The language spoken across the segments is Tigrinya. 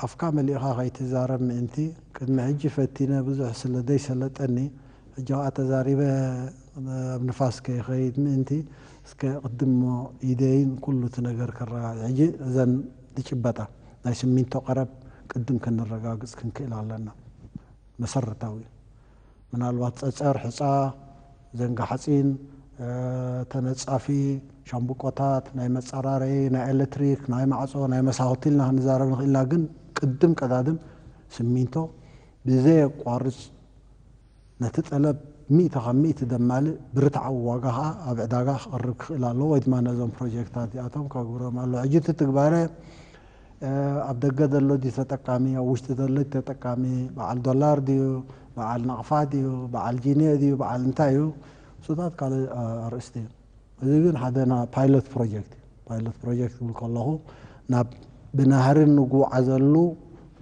ኣፍካ መሊእኻ ከይትዛረብ ምእንቲ፣ ቅድሚ ሕጂ ፈቲነ ብዙሕ ስለ ዘይሰለጠኒ፣ ሕጂ ኸኣ ተዛሪበ ኣብ ንፋስ ከይኸይድ ምእንቲ፣ እስከ ቅድሞ ኢደይን ኩሉ እቲ ነገር ከረጋግጽ። ሕጂ እዘን ዝጭበጣ ናይ ስሚንቶ ቀረብ ቅድም ከነረጋግጽ ክንክእል ኣለና። መሰረታዊ እዩ። ምናልባት ጸጸር፣ ሕጻ፣ ዘንጋ ሓጺን፣ ተነጻፊ፣ ሻምብቆታት፣ ናይ መጸራረዪ፣ ናይ ኤሌክትሪክ፣ ናይ ማዕጾ፣ ናይ መሳኹቲ ኢልና ክንዛረብ ንኽእል ኢና። ግን ቅድም ቀዳድም ስሚንቶ ብዘየቋርጽ ነቲ ጠለብ ሚእቲ ካብ ሚእቲ ደማልእ ብርትዓዊ ዋጋ ኸኣ ኣብ ዕዳጋ ክቐርብ ክኽእል ኣለዎ፣ ወይ ድማ ነዞም ፕሮጀክታት እዚኣቶም ከግብሮም ኣለዎ። ሕጂ እቲ ትግባረ ኣብ ደገ ዘሎ ድዩ ተጠቃሚ፣ ኣብ ውሽጢ ዘሎ ድዩ ተጠቃሚ፣ በዓል ዶላር ድዩ፣ በዓል ናቕፋ ድዩ፣ በዓል ጂንዮ ድዩ፣ በዓል እንታይ እዩ፣ እሱታት ካልእ ኣርእስቲ እዩ። እዚ ግን ሓደ ና ፓይሎት ፕሮጀክት እዩ። ፓይሎት ፕሮጀክት ክብል ከለኹ ናብ ብናህሪ እንጉዓዘሉ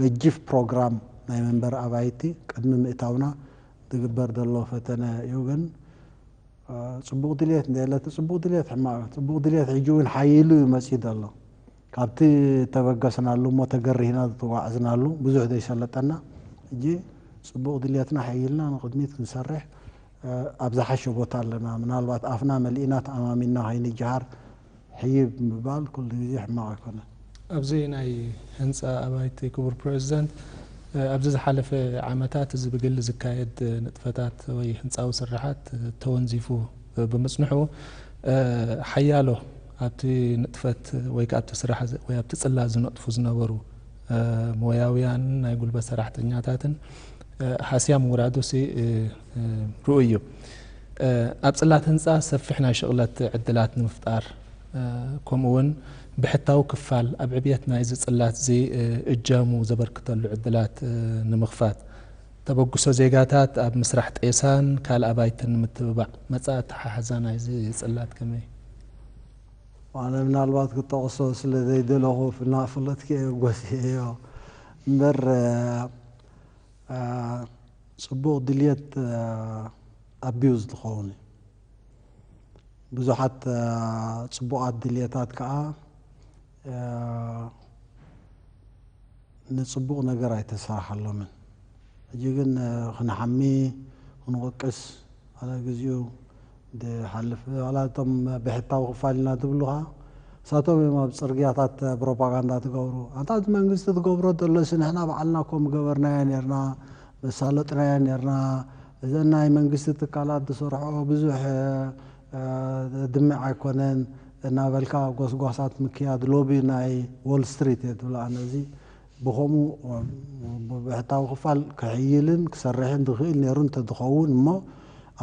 ገጅፍ ፕሮግራም ናይ መንበሪ ኣባይቲ ቅድሚ ምእታውና ዝግበር ዘሎ ፈተነ እዩ። ግን ጽቡቕ ድልየት እንተ የለቲ ጽቡቕ ድልየት ሕማቕ እዩ። ጽቡቕ ድልየት ሕጂ እውን ሓይሉ እዩ መጺኡ ዘሎ። ካብቲ ተበገስናሉ እሞ ተገሪህና ዝተጓዕዝናሉ ብዙሕ ዘይሰለጠና፣ ሕጂ ጽቡቕ ድልየትና ሓይልና ንቕድሚት ክንሰርሕ ኣብ ዝሓሸ ቦታ ኣለና። ምናልባት ኣፍና መሊእና ተኣማሚንና ከይንጀሃር ሕይብ ምባል ኩሉ ግዜ ሕማቕ ኣይኮነን። ኣብዚ ናይ ህንፃ ኣባይቲ ክቡር ፕሬዚደንት፣ ኣብዚ ዝሓለፈ ዓመታት እዚ ብግሊ ዝካየድ ንጥፈታት ወይ ህንፃዊ ስርሓት ተወንዚፉ ብምፅንሑ ሓያሎ ኣብቲ ንጥፈት ወይ ከዓ ኣብቲ ስራሕ ወይ ኣብቲ ፅላት ዝነጥፉ ዝነበሩ ሞያውያን ናይ ጉልበት ሰራሕተኛታትን ሃስያ ምውራዱ ሲ ርኡይ እዩ። ኣብ ፅላት ህንፃ ሰፊሕ ናይ ሽቕለት ዕድላት ንምፍጣር ከምኡ እውን ብሕታዊ ክፋል ኣብ ዕብየት ናይዚ ፅላት እዚ እጃሙ ዘበርክተሉ ዕድላት ንምኽፋት ተበግሶ ዜጋታት ኣብ ምስራሕ ጤሳን ካልእ ኣባይትን ንምትብባዕ መፃኢ ኣተሓሕዛ ናይዚ ፅላት ከመይ? ኣነ ምናልባት ክጠቕሶ ስለ ዘይደለኹ ፍና ፍለጥኪ እየ ጎሲዕዮ እምበር ጽቡቕ ድልየት ኣቢዩዝ ዝኸውን እዩ። ብዙሓት ጽቡቓት ድልየታት ከኣ ንጽቡቕ ነገር ኣይተሰራሓሎምን። ሕጂ ግን ክንሓሚ ክንወቅስ ኣለ ግዜኡ ድሓልፍ ዋላ እቶም ብሕታዊ ክፋል ኢና ትብሉ ኸዓ ንሳቶም እዮም ኣብ ጽርግያታት ፕሮፓጋንዳ ትገብሩ። ኣንታ እቲ መንግስቲ ትገብሮ ዘሎሲ ንሕና ባዕልና እኮ ምገበርናዮ ኔርና፣ መሳለጥናዮ ኔርና፣ እዘን ናይ መንግስቲ ትካላት ዝሰርሕኦ ብዙሕ ድምዕ ኣይኮነን እናበልካ ጎስጓሳት ምክያድ ሎቢ ናይ ዎል ስትሪት እየ ትብሎ። ኣነ እዚ ብኸምኡ ብሕታዊ ክፋል ክሕይልን ክሰርሕን ዝኽእል ነይሩ እንተዝኸውን እሞ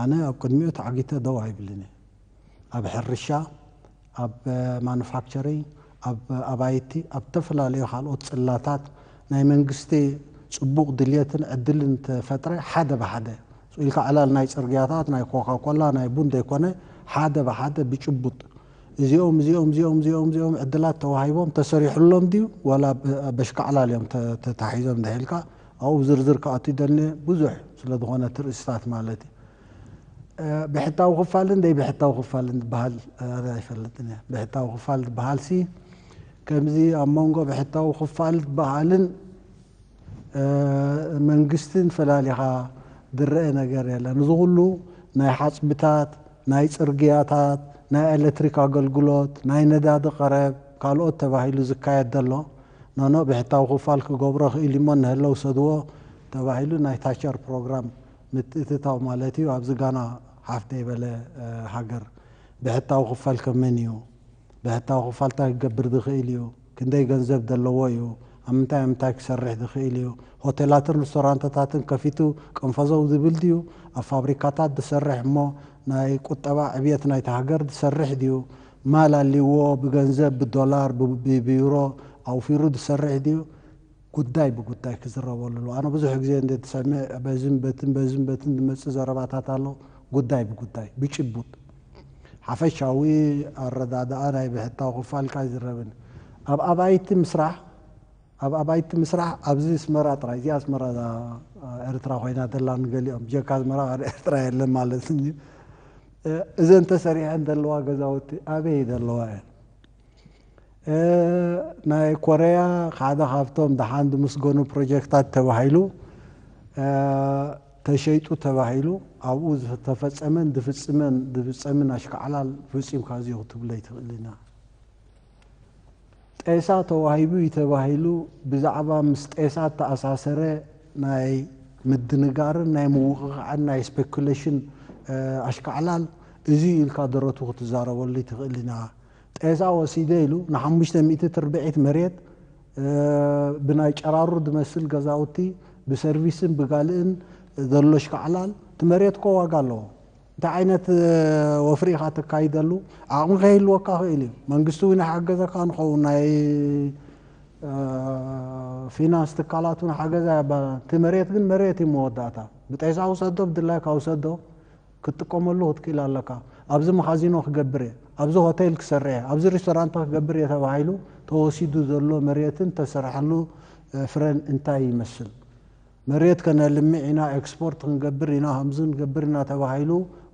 ኣነ ኣብ ቅድሚኡ ተዓጊተ ደው ኣይብልን እየ። ኣብ ሕርሻ፣ ኣብ ማኑፋክቸሪንግ፣ ኣብ ኣባይቲ፣ ኣብ ዝተፈላለዩ ካልኦት ጽላታት ናይ መንግስቲ ጽቡቕ ድልየትን ዕድልን ተፈጥረ ሓደ ብሓደ ኢልካ ዕላል ናይ ጽርግያታት ናይ ኮካኮላ ናይ ቡን ዘይኮነ ሓደ ብሓደ ብጭቡጥ እዚኦም እዚኦም እዚኦም እዚኦም እዚኦም ዕድላት ተዋሂቦም ተሰሪሕሎም ድዩ ዋላ በሽካዕላል እዮም ተታሒዞም እንድሕር ኢልካ ኣብኡ ዝርዝር ክኣቱ ይደሊ ብዙሕ ስለ ዝኾነ እቲ ርእስታት ማለት እዩ። ብሕታዊ ክፋልን ደይ ብሕታዊ ክፋልን ዝበሃል ኣነ ኣይፈልጥን እየ። ብሕታዊ ክፋል ዝበሃል ሲ ከምዚ ኣብ መንጎ ብሕታዊ ክፋል ዝበሃልን መንግስትን ፈላሊኻ ዝረአ ነገር የለን። እዚ ኩሉ ናይ ሓፅብታት፣ ናይ ፅርግያታት፣ ናይ ኤሌክትሪክ ኣገልግሎት፣ ናይ ነዳዲ ቀረብ፣ ካልኦት ተባሂሉ ዝካየድ ዘሎ ኖኖ ብሕታዊ ክፋል ክገብሮ ክእል እሞ ንህለው ሰድዎ ተባሂሉ ናይ ታቸር ፕሮግራም ምትእትታው ማለት እዩ። ኣብዚ ጋና ሓፍ ዘይበለ ሃገር ብሕታዊ ክፋል ከመን እዩ? ብሕታዊ ክፋል እንታይ ክገብር ዝኽእል እዩ? ክንደይ ገንዘብ ዘለዎ እዩ? ኣብ ምንታይ ኣብ ምንታይ ክሰርሕ ዝኽእል እዩ? ሆቴላትን ሬስቶራንትታትን ከፊቱ ቀንፈዘው ዝብል ድዩ? ኣብ ፋብሪካታት ዝሰርሕ እሞ ናይ ቁጠባ ዕብየት ናይቲ ሃገር ዝሰርሕ ድዩ? ማል ኣልዎ ብገንዘብ ብዶላር ብዩሮ ኣውፊሩ ዝሰርሕ ድዩ? ጉዳይ ብጉዳይ ክዝረበሉ ኣለዎ። ኣነ ብዙሕ ግዜ እንደ ትሰምዕ በዝን በትን በዝን በትን ዝመጽእ ዘረባታት ኣሎ። ጉዳይ ብጉዳይ ብጭቡጥ ሓፈሻዊ ኣረዳድኣ ናይ ብሕታዊ ክፋልካ ይዝረብን ኣብ ኣባይቲ ምስራሕ ኣብ ኣባይቲ ምስራሕ ኣብዚ ኣስመራ ጥራይ እዚኣ ኣስመራ ኤርትራ ኮይና ዘላ ንገሊኦም ብጀካ ኣስመራ ካልእ ኤርትራ የለን ማለት እዩ። እዘን ተሰሪሐን ዘለዋ ገዛውቲ ኣበይ ዘለዋ እየን? እ፣ ናይ ኮረያ ሓደ ካብቶም ደሓን ዝምስገኑ ፕሮጀክታት ተባሂሉ፣ እ፣ ተሸይጡ ተባሂሉ ኣብኡ ዝተፈጸመን ዝፍጽመን ዝፍጸምን ኣሽካዕላል ፈጺምካ እዚኦ ክትብሎ ኣይትኽእል ኢና። ጤሳ ተዋሂቡ እዩ ተባሂሉ ብዛዕባ ምስ ጤሳ ተኣሳሰረ ናይ ምድንጋርን ናይ ምውቕቓዕን ናይ ስፔኩሌሽን፣ እ፣ ኣሽካዕላል እዚ ኢልካ ደረቱ ክትዛረበሉ ትኽእል ኢና። ጤሳ ወሲደ ኢሉ ንሓሙሽተ ሚእቲ ትርብዒት መሬት፣ እ፣ ብናይ ጨራሩ ዝመስል ገዛውቲ ብሰርቪስን ብጋልእን ዘሎ ኣሽካዕላል እቲ መሬት እኮ ዋጋ ኣለዎ። እንታይ ዓይነት፣ እ፣ ወፍሪ ኢኻ ተካይደሉ? ዓቕሚ ከይህልወካ ክእል እዩ። መንግስቲ እውን ይሓገዘካ ንኸውን ናይ፣ እ፣ ፊናንስ ትካላት እውን ሓገዛ ያባ-፣ እቲ መሬት ግን መሬት እዩ መወዳእታ። ብጤሳ ውሰዶ፣ ብድላይካ ውሰዶ፣ ክትጥቀመሉ ክትክእል ኣለካ። ኣብዚ መኻዚኖ ክገብር እየ፣ ኣብዚ ሆቴል ክሰርሕ እየ፣ ኣብዚ ሬስቶራንት ክገብር እየ ተባሂሉ ተወሲዱ ዘሎ መሬትን ተሰርሐሉ፣ እ፣ ፍረን እንታይ ይመስል? መሬት ከነልምዕ ኢና፣ ኤክስፖርት ክንገብር ኢና፣ ከምዚ ክንገብር ኢና ተባሂሉ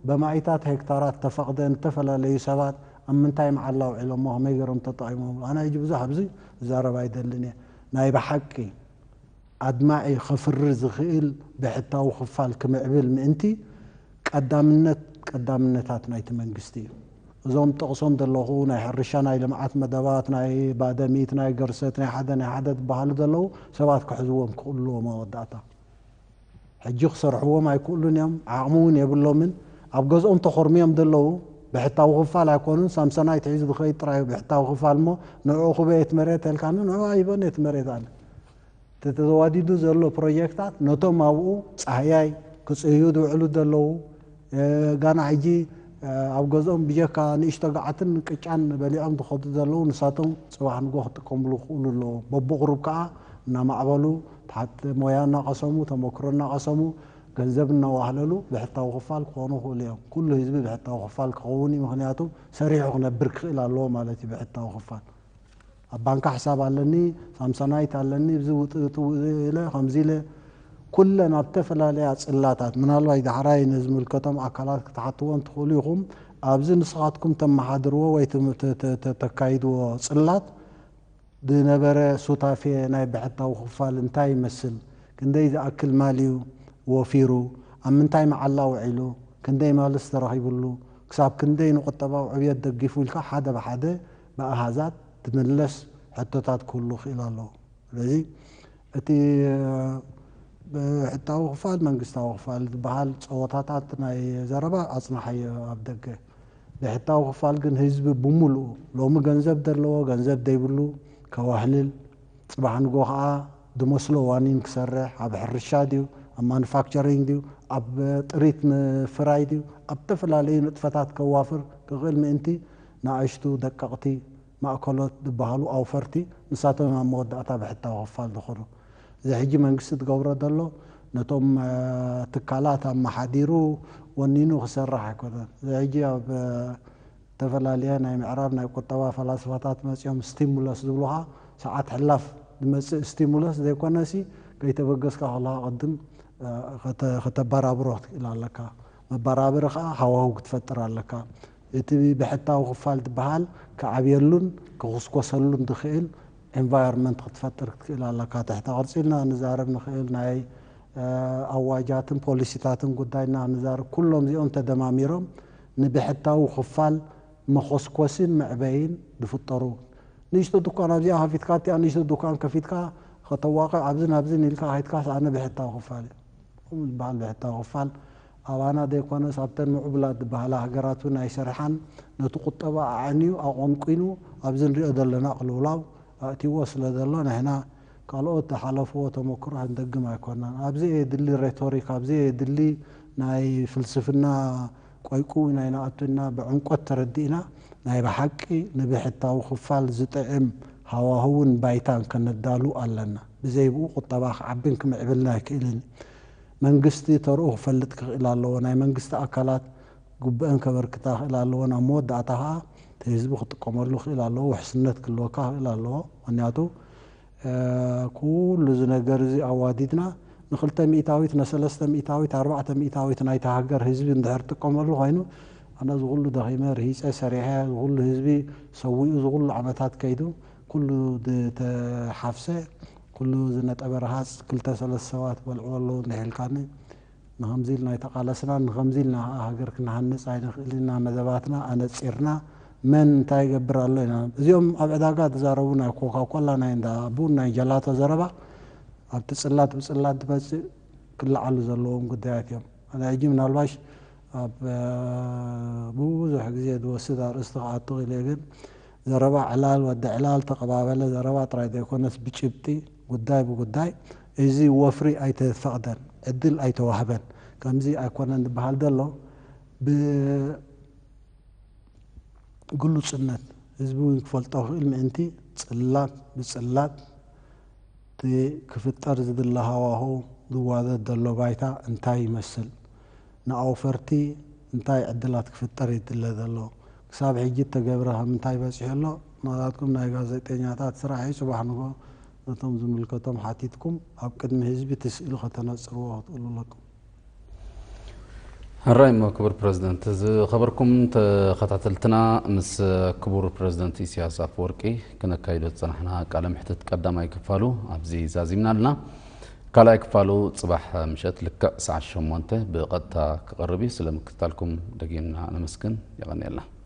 በማኢታት ሄክታራት ተፈቕደ ንተፈላለዩ ሰባት ኣብ ምንታይ መዓላ ውዒሎሞ፣ ከመይ ገይሮም ተጠቒሞም? ኣነ ሕጂ ብዙሕ ኣብዚ ዝዛረብ ኣይደልን እየ። ናይ ብሓቂ ኣድማዒ ከፍሪ ዝኽእል ብሕታዊ ክፋል ክምዕብል ምእንቲ ቀዳምነት ቀዳምነታት ናይቲ መንግስቲ እዩ። እዞም ጠቕሶም ዘለኹ ናይ ሕርሻ ናይ ልምዓት መደባት፣ ናይ ባደሚት፣ ናይ ገርሰት፣ ናይ ሓደ ናይ ሓደ ዝበሃሉ ዘለዉ ሰባት ክሕዝዎም ክኽእልዎ መወዳእታ። ሕጂ ክሰርሕዎም ኣይክእሉን እዮም፣ ዓቕሚ እውን የብሎምን። ኣብ ገዝኦም ተኾርምዮም ዘለዉ ብሕታዊ ክፋል ኣይኮኑን። ሳምሰናይት ሒዙ ዝኸይድ ጥራይ እዩ ብሕታዊ ክፋል እሞ ንዕኡ ክበየት መሬት ተልካኒ ንዕኡ ኣይበን እቲ መሬት ኣነ። እቲ ተዋዲዱ ዘሎ ፕሮጀክታት ነቶም ኣብኡ ጻህያይ ክጽህዩ ዝውዕሉ ዘለዉ፣ እ፣ ጋና ሕጂ፣ እ፣ ኣብ ገዝኦም ብጀካ ንእሽቶ ገዓትን ቅጫን በሊዖም ዝኸዱ ዘለዉ ንሳቶም ጽባሕ ንጎ ክጥቀምሉ ክኽእሉ ኣለዎም። በብቕሩብ ከኣ እናማዕበሉ፣ ትሓት ሞያ እናቐሰሙ፣ ተመክሮ እናቐሰሙ፣ ገንዘብ እናዋህለሉ ብሕታዊ ክፋል ክኾኑ ይኽእሉ እዮም። ኩሉ ህዝቢ ብሕታዊ ክፋል ክኸውን እዩ። ምኽንያቱ ሰሪሑ ክነብር ክኽእል ኣለዎ ማለት እዩ ብሕታዊ ክፋል። ኣብ ባንካ ሕሳብ ኣለኒ፣ ሳምሰናይት ኣለኒ፣ እዚ ውጥ-፣ ውጥ-፣ ውጥ-፣ ኢለ፣ ከምዚ ኢለ፣ ኩለን ኣብ ዝተፈላለያ ጽላታት፣ ምናልባት ዳሕራይ ነዚ ዝምልከቶም ኣካላት ክትሓትዎም ትኽእሉ ኢኹም። ኣብዚ ንስኻትኩም ተመሓድርዎ ወይ ትም-፣ ተ-፣ ተ-፣ ተ-፣ ተካይድዎ ጽላት ዝነበረ ሱታፌ ናይ ብሕታዊ ክፋል እንታይ ይመስል? ክንደይ ዝኣክል ማል እዩ ወፊሩ? ኣብ ምንታይ መዓላ ውዒሉ? ክንደይ ማልስ ተረኺቡሉ? ክሳብ ክንደይ ንቁጠባዊ ዕብየት ደጊፉ ኢልካ ሓደ ብሓደ ብኣሃዛት ትምለስ ሕቶታት ክህሉ ይኽእል ኣለዎ። ስለዚ እቲ፣ እ፣ ብሕታዊ ክፋል፣ መንግስታዊ ክፋል ዝበሃል ጸወታታት ናይ ዘረባ ኣጽናሓዮ ኣብ ደገ። ብሕታዊ ክፋል ግን ህዝቢ ብምሉኡ ሎሚ ገንዘብ ዘለዎ ገንዘብ ዘይብሉ ከዋህልል፣ ጽባሕ ንጎ ኸኣ ዝመስሎ ዋኒን ክሰርሕ፣ ኣብ ሕርሻ ድዩ፣ ኣብ ማኑፋክቸሪንግ ድዩ፣ ኣብ ጥሪት ምፍራይ ድዩ፣ ኣብ ዝተፈላለዩ ንጥፈታት ከዋፍር ክኽእል ምእንቲ ንኣሽቱ ደቀቕቲ ማእከሎት ዝበሃሉ ኣውፈርቲ ንሳቶም ኣብ መወዳእታ ብሕታዊ ክፋል ዝኾኑ። እዚ ሕጂ መንግስቲ ዝገብሮ ዘሎ ነቶም፣ እ፣ ትካላት ኣመሓዲሩ ወኒኑ ክሰርሕ ኣይኮነን። እዚ ሕጂ ኣብ፣ እ፣ ዝተፈላለየ ናይ ምዕራብ ናይ ቁጠባ ፈላስፋታት መጺኦም ስቲሙለስ ዝብሉኻ ሰዓት ሕላፍ ዝመጽእ ስቲሙለስ ዘይኮነሲ ከይተበገስካ ከለኻ ቅድም፣ እ፣ ከተ-፣ ከተበራብሮ ክትክእል ኣለካ። መበራበሪ ከኣ ሃዋህው ክትፈጥር ኣለካ። እቲ ብሕታዊ ክፋል ዝበሃል ክዓብየሉን ክኹስኮሰሉን ዝኽእል ኤንቫይሮንመንት ክትፈጥር ክትክእል ኣለካ። ትሕተ ቅርጺ ኢልና ንዛረብ ንኽእል ናይ፣ እ፣ ኣዋጃትን ፖሊሲታትን ጉዳይ ኢና ንዛረብ። ኩሎም እዚኦም ተደማሚሮም ንብሕታዊ ክፋል መኾስኮሲን መዕበይን ዝፍጠሩ። ንእሽቶ ድኳን ኣብዚኣ ከፊትካ፣ እቲኣ ንእሽቶ ድኳን ከፊትካ፣ ከተዋቕዕ ኣብዝን ኣብዝን ኢልካ ከይድካ፣ ኣነ ብሕታዊ ክፋል እዩ። ከምኡ ዝበሃል ብሕታዊ ክፋል ኣባና ዘይኮነስ ኣብተን ምዕቡላት ዝበሃላ ሃገራት እውን ኣይሰርሓን። ነቲ ቁጠባ ኣዕንዩ ኣቆንቂኑ ኣብዚ ንሪኦ ዘለና ቅልውላው ኣእትይዎ ስለ ዘሎ ንሕና ካልኦት ዝሓለፍዎ ተመክሮ ክንደግም ኣይኮናን። ኣብዚ የድሊ ሬቶሪክ፣ ኣብዚ የድሊ ናይ ፍልስፍና ቆይቁ ኢና ይንኣቱ ኢና ብዕምቆት ተረዲእና ናይ ብሓቂ ንብሕታዊ ክፋል ዝጥዕም ሃዋህውን ባይታን ከነዳሉ ኣለና። ብዘይ ብኡ ቁጠባ ክዓብን ክምዕብልን ኣይክእልን። መንግስቲ ተርኡ ክፈልጥ ክኽእል ኣለዎ። ናይ መንግስቲ ኣካላት ግቡአን ከበርክታ ክኽእል ኣለዎ። ናብ መወዳእታ ከዓ እቲ ህዝቢ ክጥቀመሉ ክኽእል ኣለዎ። ውሕስነት ክህልወካ ክኽእል ኣለዎ። ምክንያቱ፣ እ፣ ኩሉ እዚ ነገር እዚ ኣዋዲድና ንክልተ ሚእታዊት፣ ነሰለስተ ሚእታዊት፣ ኣርባዕተ ሚእታዊት ናይታ ሃገር ህዝቢ እንድሕር ጥቀመሉ ኮይኑ፣ ኣነ እዚ ኩሉ ደኺመ፣ ርሂፀ፣ ሰሪሐ፣ እዚ ኩሉ ህዝቢ ሰዊኡ፣ እዚ ኩሉ ዓመታት ከይዱ፣ ኩሉ ዝተሓፍሰ፣ ኩሉ ዝነጠበ ረሃፅ ክልተ ሰለስተ ሰባት በልዕዎ ኣለዉ እንድሕልካኒ፣ ንኸምዚ ኢልና ኣይተቓለስናን፣ ንኸምዚ ኢልና ሃገር ክንሃንፅ ኣይንኽእል ኢና፣ መደባትና ኣነፂርና፣ መን እንታይ ይገብር ኣሎ ኢና። እዚኦም ኣብ ዕዳጋ ዝዛረቡ ናይ ኮካኮላ፣ ናይ እንዳ ቡን፣ ናይ ጀላቶ ዘረባ ኣብቲ ፅላት ብፅላት ዝመፅእ ክለዓሉ ዘለዎም ጉዳያት እዮም። ኣነ ሕጂ ምናልባሽ ኣብ ብዙሕ ግዜ ዝወስድ ኣርእስቲ ክኣቱ ኢለ፣ ግን ዘረባ ዕላል፣ ወዲ ዕላል፣ ተቐባበለ ዘረባ ጥራይ ዘይኮነስ ብጭብጢ ጉዳይ ብጉዳይ፣ እዚ ወፍሪ ኣይተፈቕደን፣ ዕድል ኣይተዋህበን፣ ከምዚ ኣይኮነን ዝበሃል ዘሎ ብግሉጽነት ህዝቢ እውን ክፈልጦ ክእል ምእንቲ ጽላት ብጽላት እቲ ክፍጠር ዝድለ ሃዋሁ ዝዋዘድ ዘሎ ባይታ እንታይ ይመስል? ንኣውፈርቲ እንታይ ዕድላት ክፍጠር ይድለ ዘሎ? ክሳብ ሕጂ እተገብረ ካብ ምንታይ በጺሑ ኣሎ? ናትኩም ናይ ጋዜጠኛታት ስራሕ እዩ። ጽባሕ ንግሆ ነቶም ዝምልከቶም ሓቲትኩም ኣብ ቅድሚ ህዝቢ እቲ ስእሊ ከተነጽርዎ ክትእሉ ኣለኩም። ሕራይ እሞ ክቡር ፕረዚደንት፣ ዝኸበርኩም ተኸታተልትና ምስ ክቡር ፕረዚደንት ኢሳያስ ኣፈወርቂ ክነካይዶ ዝጸናሕና ቃለ ምሕትት ቀዳማይ ክፋሉ ኣብዚ ዛዚምና ኣለና። ካልኣይ ክፋሉ ጽባሕ ምሸት ልክዕ ሰዓት ሸሞንተ ብቐጥታ ክቐርብ እዩ። ስለ ምክትታልኩም ደጊምና ነመስግን። የቐንየልና።